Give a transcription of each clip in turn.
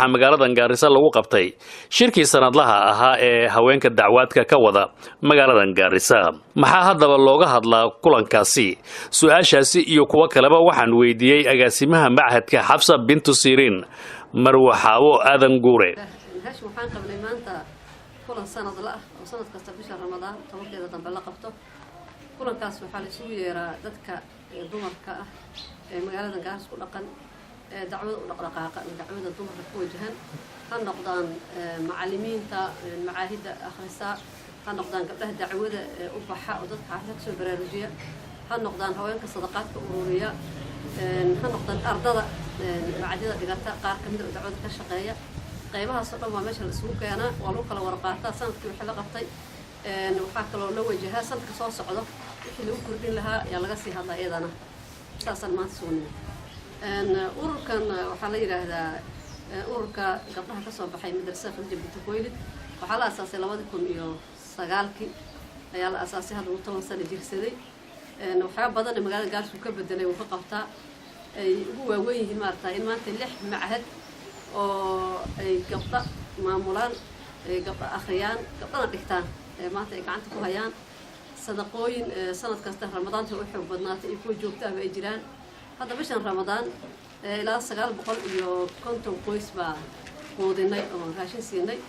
Waxaa magaaladan Gaarisa lagu qabtay shirkii sanadlaha ahaa ee haweenka dacwaadka ka wada magaaladan Gaarisa. Maxaa haddaba looga hadlaa kulankaasi? Su-aashaasi iyo kuwo kaleba waxaan weydiiyey agaasimaha machadka Xafsa Bintu Siriin, Marwo Xaawo Aadan Guure. Haashim, waxaan qabnay maanta kulan sanadla ah oo sanad kasta bisha Ramadaan 10-keeda dambe la qabto. Kulankaas waxaa la isugu yeeraa dadka dumarka ah ee magaalada Gaaris ku dhaqan, ee dacwada u dhaqdhaqaaqa ama dacwada dumarka ku wajahan, ha noqdaan macalimiinta macaahidda akhrisa, ha noqdaan gabdhaha dacwada ee u baxa oo dadka xaafida kasoo baraarujiya, ha noqdaan haweenka sadaqaadka ururiya, ha noqdaan ardada macadyada dhigata qaar kamida oo dacwada ka shaqeeya. Qaybahaasoo dhan waa meesha la isugu keenaa, waa lagu kala warqaataa sanadkii wixii la qabtay. Waxaa kaloo la wajahaa sanadka soo socdo wixii lagu kordhin lahaa ayaa laga sii hadlaa iyadana. Saasaan maanta isugu nimid. Ururkan waxaa la yidhaahdaa Ururka Gabdhaha Kasoo Baxay Madrasada Khadiija Binti Khuwaylid. Waxaa la asaasay 2009-kii ayaa la asaasay. Hadda uu 10 sano jirsaday. Waxyaaba badanna magaalada Gaaris uu ka bedelay, uu ka qabtaa, ay ugu waaweyn yihiin maarata in maanta lix machad oo ay gabdha maamulaan, ay gabdha akhriyaan, gabdhana dhigtaan, ee maanta ay gacanta ku hayaan. Sadaqooyin sanad kasta Ramadaanta u xoog badnaatay iyo kuwa joogta ahba ay jiraan. Hadda bishan Ramadaan ilaa 950 qoys baa quudinay oo raashin siinay,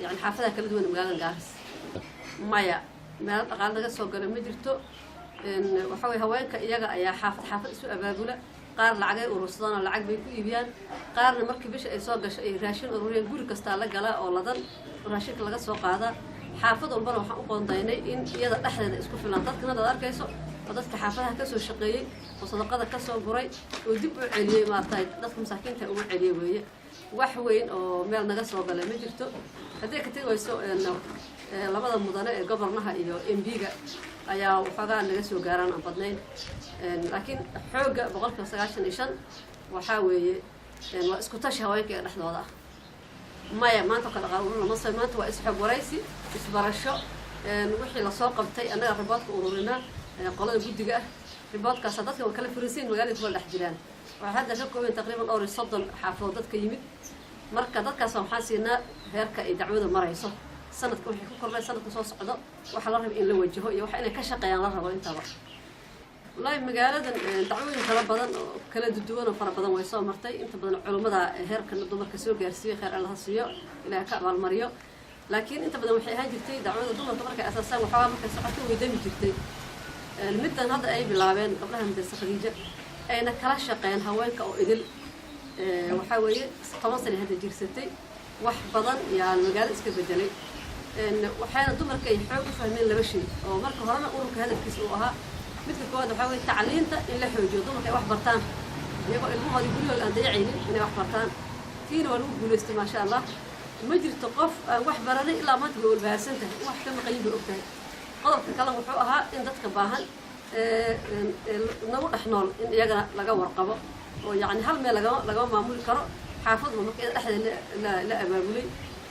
yani xaafadaha kala duwan magaalada Gaaris. Maya, meelo dhaqaale naga soo galo ma jirto. Waxa weye, haweenka iyaga ayaa xaafad xaafad isu abaabula. Qaar lacagay urursadaan oo lacag bay ku iibiyaan, qaarna markii bisha ay soo gasho ay raashin ururiyaan, guri kastaa la galaa oo ladan oo raashinka laga soo qaadaa. Xaafad walbana waxaan u qoondaynay in iyada dhexdeeda isku filan. Dadkan haddaad arkayso oo dadka xaafadaha kasoo shaqeeyey oo sadaqada kasoo guray oo dib u celiyey, maaragtay, dadka masaakiinta ugu celiyey weeye. Wax weyn oo meel naga soo galay ma jirto. Haddii ka tegi wayso, labada mudane ee gobornaha iyo MP-ga ayaa waxoogaa naga soo gaaraan, aan badnayn. Laakiin xoogga 95% waxaa weeye waa isku tashi haweenka ee dhexdooda ah. Maya, maanta oo kale dhaqaal urur lama soo. Maanta waa isxog waraysi, isbarasho, wixii lasoo qabtay. Annaga report-ka ururinaa, qolada guddiga ah. Report-kaasa dadka waa kala furinsiin, magaalada kuwa dhex jiraan. Waxay hadda ka kooban taqriiban dhowr iyo soddon xaafadood dadka yimid. Marka dadkaas waxaan siinaa heerka ay dacwadu marayso, sanadka waxay ku kordhay, sanadka soo socdo waxa la raba in la wajaho iyo waxa inay ka shaqeeyaan la rabo intaba. Wallaahi, magaaladan dacwooyin kala badan oo kala duwan oo fara badan way soo martay. Inta badan culummada heerkana dumarka soo gaarsiiyey, kheyr Alla ha siiyo, Ilaah ka abaalmariyo. Laakiin inta badan waxay ahaan jirtay dacwada dumarka markay asaasaan, waxoogaa markay socoto way dami jirtay. Middan hadda ay bilaabeen gabdhaha Madrasa Khadiija, ayna kala shaqeeyeen haweenka oo idil, waxaa weeye 10 sana hadda jirsatay. Wax badan yaa magaalada iska bedelay. Waxayna dumarka ay xoog u fahmeen laba shay oo marka horena ururka hadafkiisa uu ahaa. Midka koowaad waxaa weye tacliinta in la xoojiyo, dumarka ay wax bartaan iyagoo ilmahoodii guryahooda aan dayacaynin inay wax bartaan. Tiina waa lagu guulaystay, maasha Allah. Ma jirto qof aan wax baranay ilaa maanta, way walbahaarsan tahay, wax ka maqayin bay og tahay. Qodobka kale wuxuu ahaa in dadka baahan nagu dhex nool in iyagana laga warqabo, oo yacni hal meel lagama maamuli karo. Xaafadba marka iyada dhexdeeda la abaabulay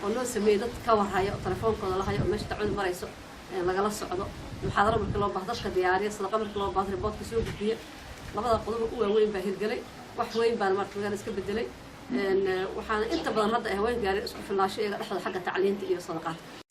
oo loo sameeyey dad ka warhaya oo telefoonkooda la hayo oo meesha dacwadu marayso lagala socdo, muxaadaro markii loo baahdo dadka diyaariya, sadaqa markii loo baahdo report-ka soo gudbiya. Labada qodob u waaweyn baa hirgelay. Wax weyn baana marka magaalada iska bedelay. Waxaana inta badan hadda ay haween gaareen isku filaasho iyaga dhexdooda xagga tacliinta iyo sadaqaadka.